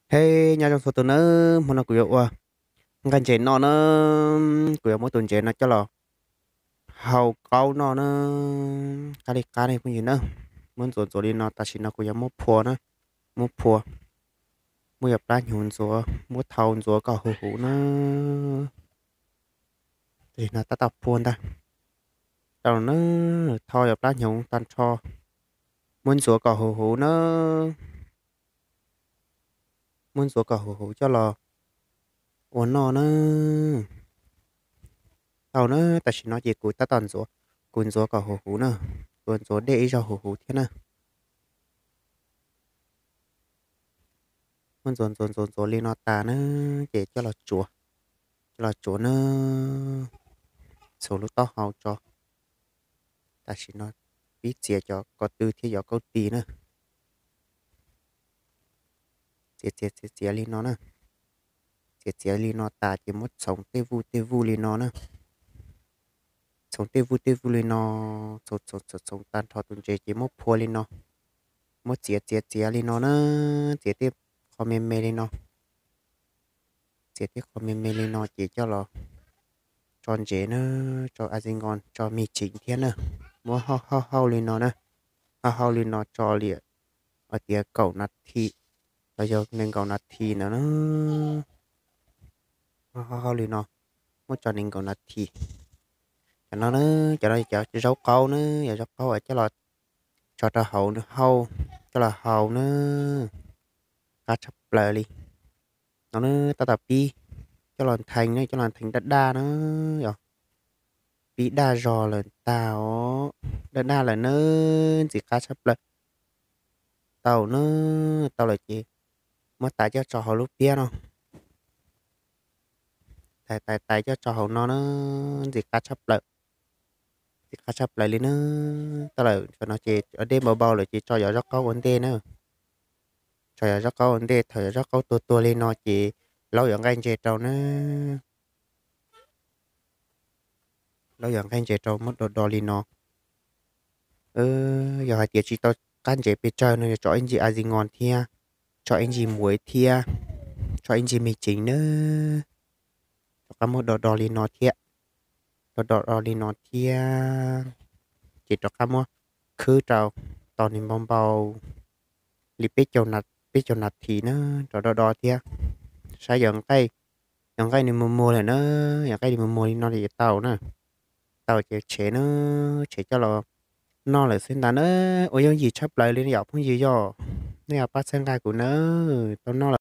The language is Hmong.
Hej, nyob zoo txhua tus nawb, hmo no kuv yuav ua nqaij ntses noj na. Kuv yuav muab tus ntses no coj los hau qaub noj na. Qab li qab ne phooj ywg na, muab ntxuav ntxuav li no, tam sim no kuv yuav muab phua na, muab phua, muab cov plab hnyuv ntxuav, muab thau ntxuav kom huv huv na. Tam sim no tab tom phua ntag. Tau na, thau cov plab hnyuv tag nrho, muab ntxuav kom huv huv na. Muab ntxuav kom huv huv coj los ua noj na. Tau na, tam sim no ces kuv tab tom ntxuav, kuv ntxuav kom huv huv na, kuv ntxuav dej ib zaug huv huv thiab na. Muab ntxuav ntxuav ntxuav ntxuav li no tas na, ces coj los tsuav, coj los tsuav na, txhuv lub taub hau tso. Tam sim no pib txiav cov ko tw thiab cov kauj tis na. Txiav txiav txiav txiav li no na. Txiav txiav li no tas ces muab txhoov tej vuj tej vuj li no na. Txhoov tej vuj tej vuj li no, txhoov txhoov txhoov tag nrho tus ntses ces muab phua li no. Muab txiav txiav txiav li no na, txiav tej qho me me li no. Txiav tej qho me me li no ces coj los tso ntses na, tso a zi nko, tso me tsiv thiab na. Muab hauj hauj hauj li no na, hauj hauj li no tso li hais tias kaum nas this los yog nees nkaum nas this ntawd na. Hauj hauj li no, muab tso nees nkaum nas this. Cov no na, cov no cov zaub qaub na, yog zaub qaub coj los tso rau hauv hauj, coj los hau na, qab tshaj plaws li. No na, tab tom pib coj los ntheev na, coj los ntheev daj daj na, yog pib daj zog lawm ntag os, daj daj lawm na, ntxim qab tshaj plaws. Tau na, tau lawm ces muab tais coj tso hauv lub piab no. Tais tais tais coj tso hauv no na, ntxim qab tshaj plaws. Ntxim qab tshaj plaws li na. Tau lawm tam no ces ua dej npau npau lawm ces tso yov zaub qaub ua ntej na. Tso yov zaub qaub ua ntej, thaum yov zaub qaub tuag tuag li no ces laub yov nqaij ntses rau na. Laub yov nqaij ntses rau muab do do li no. Yog hais tias tsis tau qab ntses pes tsawg no yuav tso ib ntsis a zi nko thiab, tso ib ntsis muav thiab, tso ib ntsis me tsiv na. Rov qab muab do do li no thiab, do do do li no thiab, ces rov qab muab khwb rau tos nws npau npau li peb caug nas this na, rov do do thiab. Saib yov nqaij, yov nqaij nws muag muag lawm na, yov nqaij nws muag muag li no li tau na. Tau ces tshev na, tshev coj los noj lawm xwb ntag na. Ua yooj yim tshaj plaws li yom phooj ywg, yog nej ho pab txhawb nqa kuv na, tau noj lawm.